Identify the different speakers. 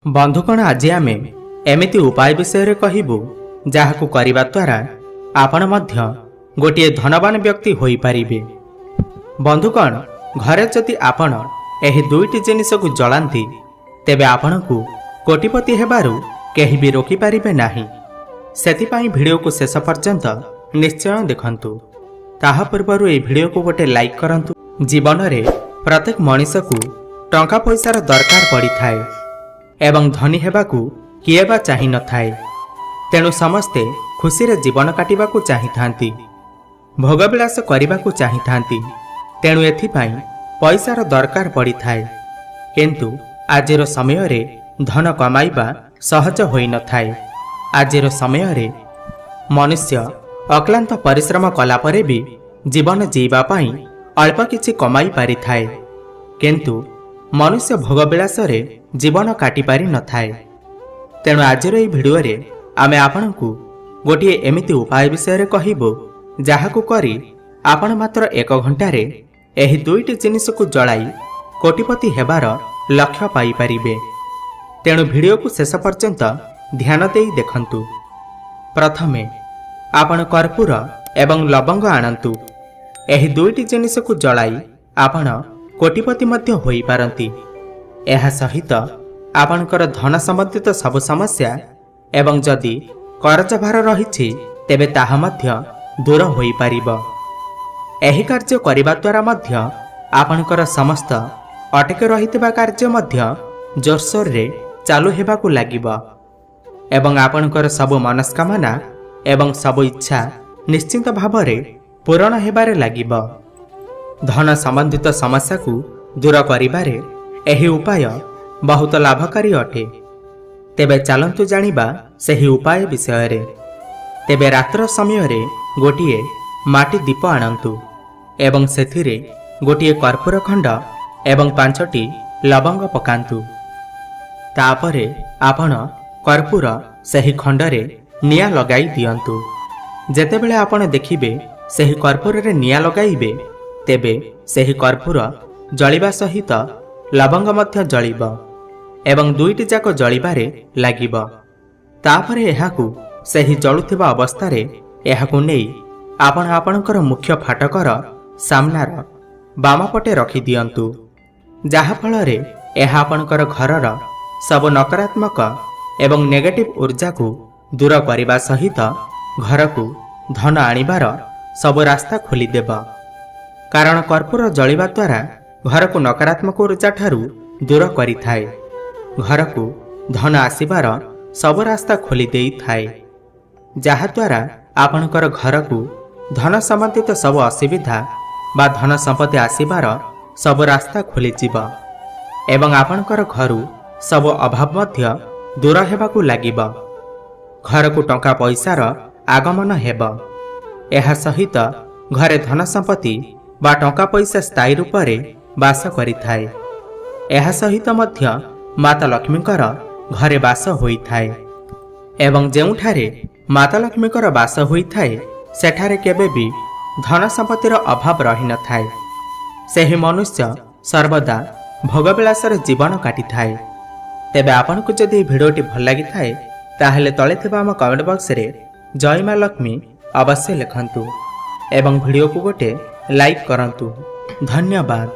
Speaker 1: ବନ୍ଧୁଗଣ, ଆଜି ଆମେ ଏମିତି ଉପାୟ ବିଷୟରେ କହିବୁ, ଯାହାକୁ କରିବା ଦ୍ୱାରା ଆପଣ ମଧ୍ୟ ଗୋଟିଏ ଧନବାନ ବ୍ୟକ୍ତି ହୋଇପାରିବେ। ବନ୍ଧୁଗଣ, ଘରେ ଯଦି ଆପଣ ଏହି ଦୁଇଟି ଜିନିଷକୁ ଜଳାନ୍ତି, ତେବେ ଆପଣଙ୍କୁ କୋଟିପତି ହେବାରୁ କେହି ବି ରୋକିପାରିବେ ନାହିଁ। ସେଥିପାଇଁ ଭିଡ଼ିଓକୁ ଶେଷ ପର୍ଯ୍ୟନ୍ତ ନିଶ୍ଚୟ ଦେଖନ୍ତୁ। ତାହା ପୂର୍ବରୁ ଏହି ଭିଡ଼ିଓକୁ ଗୋଟେ ଲାଇକ୍ କରନ୍ତୁ। ଜୀବନରେ ପ୍ରତ୍ୟେକ ମଣିଷକୁ ଟଙ୍କା ପଇସାର ଦରକାର ପଡ଼ିଥାଏ ଏବଂ ଧନୀ ହେବାକୁ କିଏ ବା ଚାହିଁନଥାଏ। ତେଣୁ ସମସ୍ତେ ଖୁସିରେ ଜୀବନ କାଟିବାକୁ ଚାହିଁଥାନ୍ତି, ଭୋଗବିଳାସ କରିବାକୁ ଚାହିଁଥାନ୍ତି। ତେଣୁ ଏଥିପାଇଁ ପଇସାର ଦରକାର ପଡ଼ିଥାଏ। କିନ୍ତୁ ଆଜିର ସମୟରେ ଧନ କମାଇବା ସହଜ ହୋଇନଥାଏ। ଆଜିର ସମୟରେ ମନୁଷ୍ୟ ଅକ୍ଲାନ୍ତ ପରିଶ୍ରମ କଲା ପରେ ବି ଜୀବନ ଜିଇବା ପାଇଁ ଅଳ୍ପ କିଛି କମାଇ ପାରିଥାଏ, କିନ୍ତୁ ମନୁଷ୍ୟ ଭୋଗବିଳାସରେ ଜୀବନ କାଟିପାରି ନଥାଏ। ତେଣୁ ଆଜିର ଏହି ଭିଡ଼ିଓରେ ଆମେ ଆପଣଙ୍କୁ ଗୋଟିଏ ଏମିତି ଉପାୟ ବିଷୟରେ କହିବୁ, ଯାହାକୁ କରି ଆପଣ ମାତ୍ର ଏକ ଘଣ୍ଟାରେ ଏହି ଦୁଇଟି ଜିନିଷକୁ ଜଳାଇ କୋଟିପତି ହେବାର ଲକ୍ଷ୍ୟ ପାଇପାରିବେ। ତେଣୁ ଭିଡ଼ିଓକୁ ଶେଷ ପର୍ଯ୍ୟନ୍ତ ଧ୍ୟାନ ଦେଇ ଦେଖନ୍ତୁ। ପ୍ରଥମେ ଆପଣ କର୍ପୂର ଏବଂ ଲବଙ୍ଗ ଆଣନ୍ତୁ। ଏହି ଦୁଇଟି ଜିନିଷକୁ ଜଳାଇ ଆପଣ କୋଟିପତି ମଧ୍ୟ ହୋଇପାରନ୍ତି। ଏହା ସହିତ ଆପଣଙ୍କର ଧନ ସମ୍ବନ୍ଧିତ ସବୁ ସମସ୍ୟା ଏବଂ ଯଦି କରଜ ଭାର ରହିଛି, ତେବେ ତାହା ମଧ୍ୟ ଦୂର ହୋଇପାରିବ। ଏହି କାର୍ଯ୍ୟ କରିବା ଦ୍ୱାରା ମଧ୍ୟ ଆପଣଙ୍କର ସମସ୍ତ ଅଟକି ରହିଥିବା କାର୍ଯ୍ୟ ମଧ୍ୟ ଜୋରସୋରରେ ଚାଲୁ ହେବାକୁ ଲାଗିବ ଏବଂ ଆପଣଙ୍କର ସବୁ ମନସ୍କାମନା ଏବଂ ସବୁ ଇଚ୍ଛା ନିଶ୍ଚିତ ଭାବରେ ପୂରଣ ହେବାରେ ଲାଗିବ। ଧନ ସମ୍ବନ୍ଧିତ ସମସ୍ୟାକୁ ଦୂର କରିବାରେ ଏହି ଉପାୟ ବହୁତ ଲାଭକାରୀ ଅଟେ। ତେବେ ଚାଲନ୍ତୁ ଜାଣିବା ସେହି ଉପାୟ ବିଷୟରେ। ତେବେ ରାତ୍ର ସମୟରେ ଗୋଟିଏ ମାଟି ଦୀପ ଆଣନ୍ତୁ ଏବଂ ସେଥିରେ ଗୋଟିଏ କର୍ପୂର ଖଣ୍ଡ ଏବଂ ପାଞ୍ଚଟି ଲବଙ୍ଗ ପକାନ୍ତୁ। ତାପରେ ଆପଣ କର୍ପୂର ସେହି ଖଣ୍ଡରେ ନିଆଁ ଲଗାଇ ଦିଅନ୍ତୁ। ଯେତେବେଳେ ଆପଣ ଦେଖିବେ ସେହି କର୍ପୂରରେ ନିଆଁ ଲଗାଇବେ, ତେବେ ସେହି କର୍ପୂର ଜଳିବା ସହିତ ଲବଙ୍ଗ ମଧ୍ୟ ଜଳିବ ଏବଂ ଦୁଇଟି ଯାକ ଜଳିବାରେ ଲାଗିବ। ତାପରେ ଏହାକୁ ସେହି ଜଳୁଥିବା ଅବସ୍ଥାରେ ଏହାକୁ ନେଇ ଆପଣ ଆପଣଙ୍କର ମୁଖ୍ୟ ଫାଟକର ସାମ୍ନାର ବାମ ପଟେ ରଖିଦିଅନ୍ତୁ, ଯାହାଫଳରେ ଏହା ଆପଣଙ୍କର ଘରର ସବୁ ନକାରାତ୍ମକ ଏବଂ ନେଗେଟିଭ ଉର୍ଜାକୁ ଦୂର କରିବା ସହିତ ଘରକୁ ଧନ ଆଣିବାର ସବୁ ରାସ୍ତା ଖୋଲିଦେବ। କାରଣ କର୍ପୂର ଜଳିବା ଦ୍ୱାରା ଘରକୁ ନକାରାତ୍ମକ ଉର୍ଜା ଠାରୁ ଦୂର କରିଥାଏ, ଘରକୁ ଧନ ଆସିବାର ସବୁ ରାସ୍ତା ଖୋଲି ଦେଇଥାଏ, ଯାହାଦ୍ୱାରା ଆପଣଙ୍କର ଘରକୁ ଧନ ସମ୍ବନ୍ଧିତ ସବୁ ଅସୁବିଧା ବା ଧନ ସମ୍ପତ୍ତି ଆସିବାର ସବୁ ରାସ୍ତା ଖୋଲିଯିବ ଏବଂ ଆପଣଙ୍କର ଘରୁ ସବୁ ଅଭାବ ମଧ୍ୟ ଦୂର ହେବାକୁ ଲାଗିବ। ଘରକୁ ଟଙ୍କା ପଇସାର ଆଗମନ ହେବ। ଏହା ସହିତ ଘରେ ଧନ ସମ୍ପତ୍ତି ବା ଟଙ୍କା ପଇସା ସ୍ଥାୟୀ ରୂପରେ ବାସ କରିଥାଏ। ଏହା ସହିତ ମଧ୍ୟ ମାତା ଲକ୍ଷ୍ମୀଙ୍କର ଘରେ ବାସ ହୋଇଥାଏ ଏବଂ ଯେଉଁଠାରେ ମାତା ଲକ୍ଷ୍ମୀଙ୍କର ବାସ ହୋଇଥାଏ, ସେଠାରେ କେବେ ବି ଧନ ସମ୍ପତ୍ତିର ଅଭାବ ରହିନଥାଏ। ସେହି ମନୁଷ୍ୟ ସର୍ବଦା ଭୋଗବିଳାସରେ ଜୀବନ କାଟିଥାଏ। ତେବେ ଆପଣଙ୍କୁ ଯଦି ଏହି ଭିଡ଼ିଓଟି ଭଲ ଲାଗିଥାଏ, ତାହେଲେ ତଳେ ଥିବା ଆମ କମେଣ୍ଟ ବକ୍ସରେ ଜୟ ମା ଲକ୍ଷ୍ମୀ ଅବଶ୍ୟ ଲେଖନ୍ତୁ ଏବଂ ଭିଡ଼ିଓକୁ ଗୋଟେ ଲାଇକ୍ କରନ୍ତୁ। ଧନ୍ୟବାଦ।